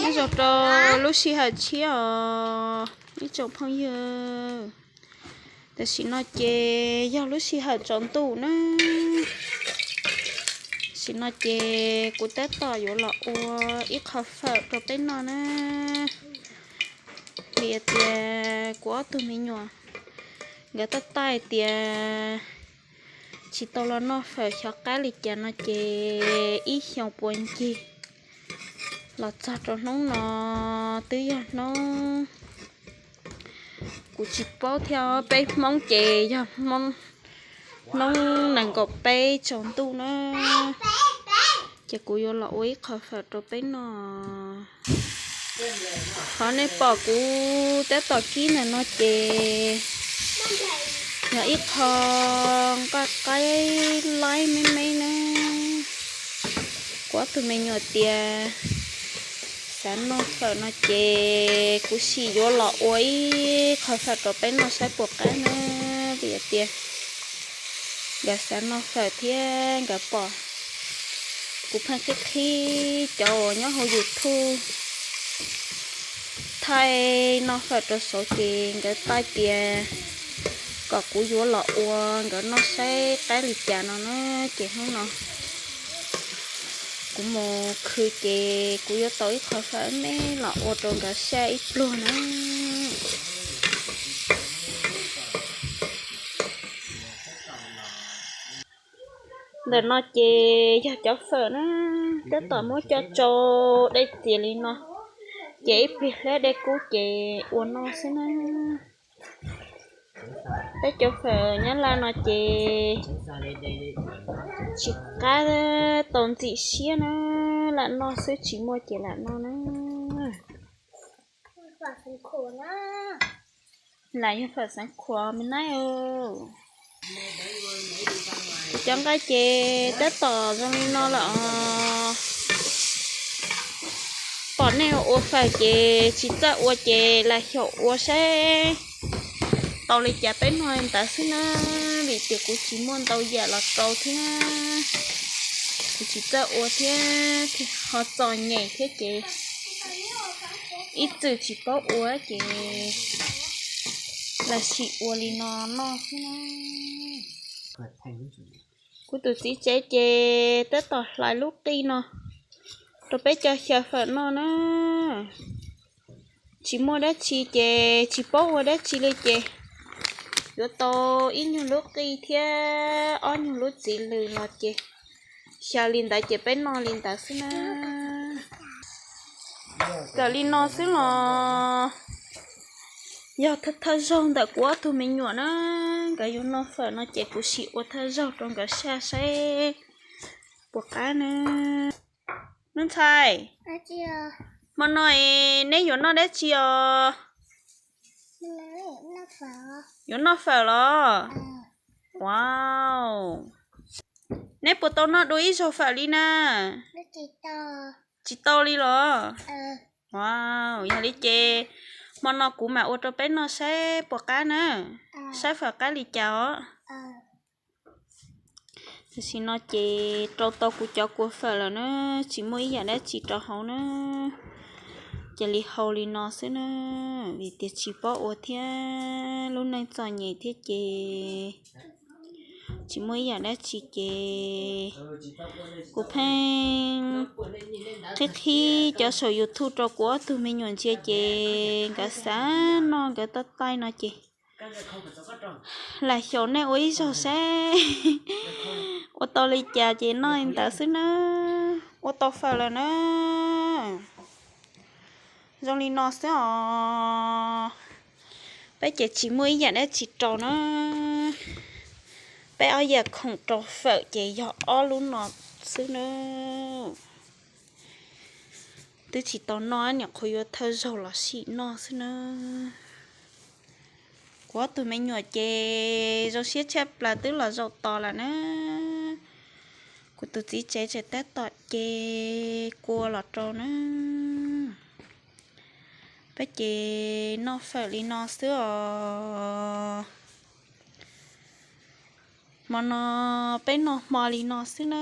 Nyob zoo rau lub sij hawm tshiab os ib tsoom phooj ywg. Tam sim no ces yog lub sij hawm tsaus ntuj na. Tam sim no ces kuv tab tom yuav los ua ib qho fawm rau peb noj na. Vim tias kuv ob tug me nyuam nkawd tab taij tias tsis tau los noj fawm xyov qab li cas no ces ib xyoos puas ncig los txog rau hnub no twb yog hnub, kuv tsis paub thiab, peb Hmoob ces yog hnub nees nkaum peb tsaus ntuj na. Ces kuv yuav los ua ib qho fawm rau peb noj. Qhov nej pom kuv tab tom kib ntawm no ces yog ib qho nqaij qaib laib me me na. Kuv ob tug me nyuam tias xav noj fawm no ces kuv sim yuav los ua ib qho fawm rau peb noj saib puas qab na. Vim tias nkawd xav noj fawm thiab nkawd pom kuv pheej qhib qhib cov uas nyob hauv YouTube thaij noj fawm rau saud ces nkawd taij tias kom kuv yuav los ua nkawd noj saib qab li cas no na. Ces hnub no kuv mus khwv ces kuv yuav tau ib qho fawm me los ua rau nkawd saj ib pluag na. Ntawm no ces yog cov fawm na, tab tom muab coj tsau dej txias li no, ces ib pliag hlab dej kub ces ua noj xwb na. Peb cov fawm Nyab Laj no ces tsis qab tau ntxim siab na, lam noj xwb tsis muaj ces lam noj na. Lam yog fawm xeev khuam me na. Cov nqaij ces tab tom zoo li no lawm os. Pom nej ua fawm ces tsis txawj ua ces lam xyaum ua saib tau li cas peb noj li ntawd xwb na. Vim tias kuv tsis muaj ntau yam los rau thiab, kuv tsis txawj ua thiab, ho txom nyem thiab ces ib txwm tsis paub ua ces lam sim ua li no noj xwb na. Kuv tus txiv tsev ces tab tom hlais lub qij no rau peb cov xyaw fawm noj na. Tsis muaj dab tsi ces tsis paub ua dab tsi li ces yuav tau ib nyuag lub qij thiab ob nyuag lub txiv lws los ces xyaw li ntawd ces peb noj li ntawd xwb na. Kawm li no xwb los yog thawj zaug ntawm kuv ob tug me nyuam na, nkawd yuav noj fawm no ces kuv sim ua thawj zaug rau nkawd saj saib puas qab na. Nub ntxhais, hmo no neb yuav noj dab tsi os? Yuav noj fawm los? Wow, neb puas tau noj dua ib zaug fawm li na? Tsis tau li los? Wow, yog li ces hmo no kuv mam ua rau peb noj saib puas qab na, saib fawm qab li cas os. Tam sim no ces rau tau kuv cov kua fawm lawm na, tsis muaj ib yam dab tsi rau hauv na, cia li hau li no xwb na, vim tias tsis paub ua thiab lub neej txom nyem thiab ces tsis muaj ib yam dab tsi ces kuv pheej qhib qhib cov saum YouTube rau kuv ob tug me nyuam ntsia ces nkawd xav noj nkawd tab taij no ces lam xyaum nej ua ib zaug saib ua tau li cas ces noj li ntawd xwb na. Ua tau fawm lawm na. Zoo li no xwb os. Peb ces tsis muaj ib yam dab tsi rau na. Peb ob yam khoom rau fawm ces yog ob lub no xwb na. Twb tsis tau noj, nyuam qhuav yuav thawj zaug los sim noj xwb na. Kuv ob tug me nyuam ces zoo siab tshaj plaws twb los zaum tos lawm na. Kuv tus txiv tsev tseem tab tom ce kua los rau na. Peb ces noj fawm li no xwb os. Hmo no peb noj hmo li no xwb na.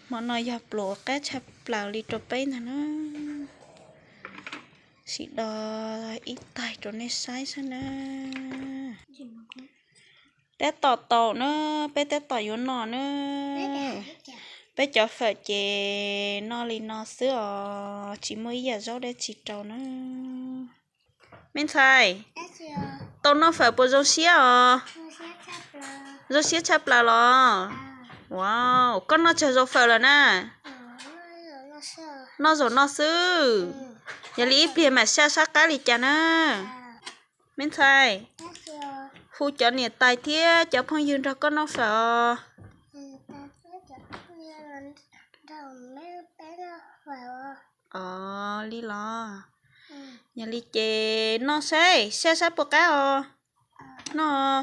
Hmo no yog pluas uas qab tshaj plaws li rau peb ntag na. Sim do ib taig rau nej saib xwb na. Tab tom taum na, peb tab tom yuav noj na. Peb cov fawm ces noj li no xwb os, tsis muaj ib yam zaub dab tsi rau na. Me ntxhais, tau noj fawm puas zoo siab os? Zoo siab tshaj plaws los? Wow, koj noj tsawg zaus fawm lawm na? Noj zaum no xwb. Yog li ib pliag mam saj sab qab li cas na. Me ntxhais, hu cov niam tais thiab cov phooj ywg nrog koj noj fawm os. Os, li los. Yog li ces noj saib, saj sab puas qab os. Noj,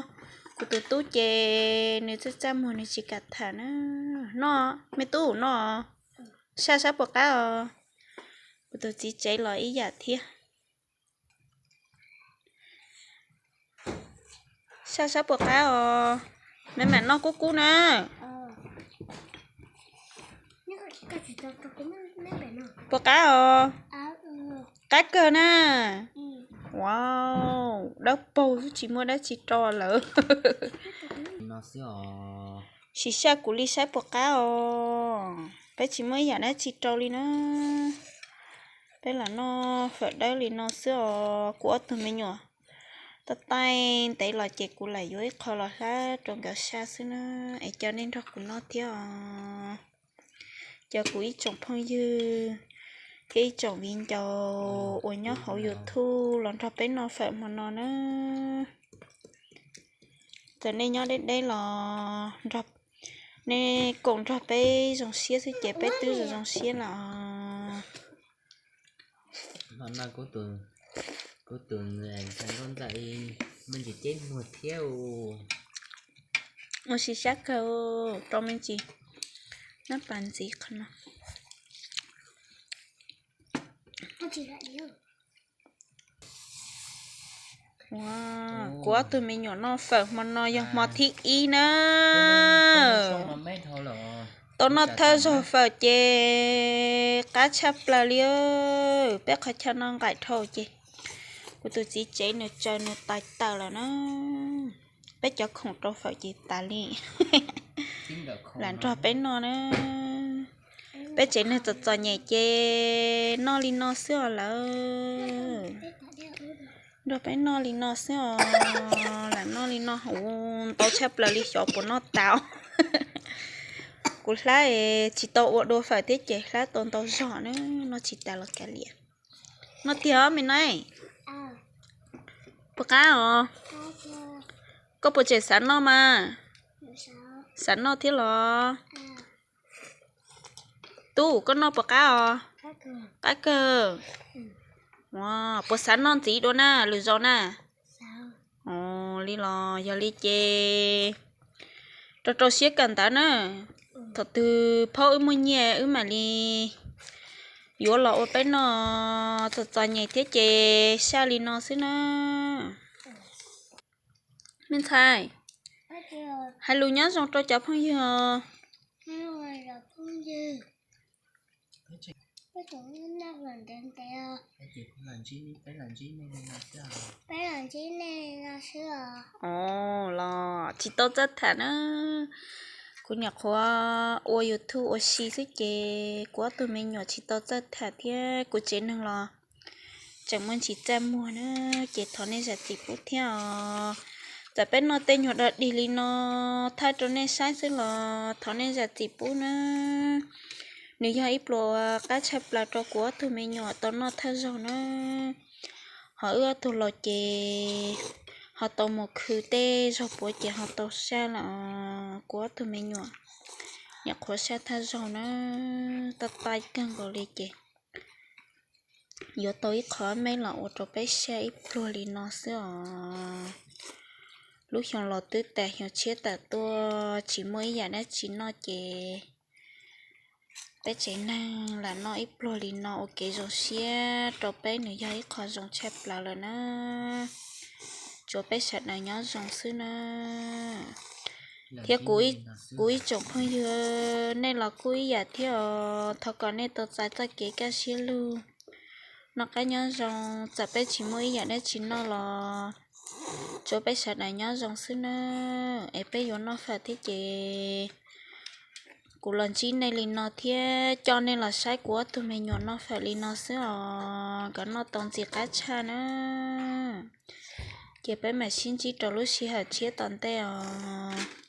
kuv tus tub ces nws txaj txaj muag nws tsis kam tham na. Noj, me tub noj, saj sab puas qab os. Kuv tus txiv tsev los ib yam thiab. Saj sab puas qab os. Me mam noj kub kub na. Puas qab os? Qab kawg na. Wow, dawb paug xwb tsis muaj dab tsi rau lawm. Sim saj kuv li saib puas qab os. Peb tsis muaj ib yam dab tsi rau li na. Peb los noj fawm dawb li no xwb os. Kuv ob tug me nyuam tab taij ntev los ces kuv lam yuav ib qho los hlab rau nkawd saj xwb na. Es coj nej nrog kuv noj thiab os. Cov kuv ib tsoom phooj ywg thiab ib tsoom viv ncaus uas nyob hauv YouTube los nrog peb noj fawm hmo no na. Txawm nej nyob deb deb los nej koom nrog peb zoo siab xwb ces peb twb zoo zoo siab lawm os. Kuv tus ntxhais nkauj ntxawm me ntsis ceb muag thiab. Ua si sab kawg rau me ntsis nab pas ntxiv qhov no. Kuv ob tug me nyuam noj fawm hmo no yog hmo thib ib na. Tau noj thawj zaug fawm ces qab tshaj plaws li. Peb qhov chaw no nqaim dhau ces kuv tus txiv tsev nws tsaws nws tais tawm lawm na. Peb cov khoom rau fawm ces tas li. Lam nrog peb noj na. Peb tsev neeg txom txom nyem ces noj li no xwb os lawm. Nrog peb noj li no xwb os, lam noj li no ua ntau tshaj plaws li xyov puas noj tas. Kuv hlab tsis tau ua dua fawm thiab ces hlab tau ntau zog na, noj tsis tas los kav liam. Noj tiag os me na. Puas qab os? Koj puas tseem xav noj mas? Xav noj thiab los? Tub, koj noj puas qab os? Qab kawg. Puas xav noj ntxiv dua na, lwm zaus na? Li los yog li ces rau rau siab kawm ntawv na. Thaum twg phaub wb muaj nyiaj wb mam li yuav los ua peb noj, txom txom nyem thiab ces saj li no xwb na. Me ntxhais, hais lus nyob zoo rau cov phooj ywg os. Os, los tsis tau txawj tham na. Kuv nyuam qhuav ua YouTube ua si xwb ces kuv ob tug me nyuam tsis tau txawj tham thiab kuv tsev neeg los tseem muaj ntsis txaj muag na, ces thov nej zam txim pub thiab os. Txawm peb noj tej nyuag dog dig li no thaij rau nej saib xwb los thov nej zam txim pub na. Nws yog ib pluas qab tshaj plaws rau kuv ob tug me nyuam tau noj thawj zaug na. Ho wb ob tug laus ces ho tau mus khwv tej zaug puav ces ho tau saj lawm os. Kuv ob tug me nyuam nyuam qhuav saj thawj zaug na, tab tais kawg nkaus li ces yuav tau ib qho me los ua rau peb saj ib pluag li no xwb os. Lub xyoo los twb tas xyoo tshiab tawm tuaj tsis muaj ib yam dab tsi noj ces peb tsev neeg lam noj ib pluag li no ua kev zoo siab rau peb nws yog ib qho zoo tshaj plaws lawm na. Tsuav peb sawv daws nyob zoo xwb na. Thiab kuv ib tsoom phooj ywg, nej los kuj ib yam thiab os, thov kom nej tau txais txoj kev kaj siab lug, Noj qab nyob zoo, txawm peb tsis muaj ib yam dab tsi noj los tsuav peb sawv daws nyob zoo xwb nawb. Es peb yuav noj fawm thiab ces kuv los ntsib nej li no thiab coj nej los saib kuv ob tug me nyuam noj fawm li no xwb os, nkawd noj tau ntxim qab tshaj na. Ces peb mam sib ntsib rau lub sij hawm tshiab tom ntej os.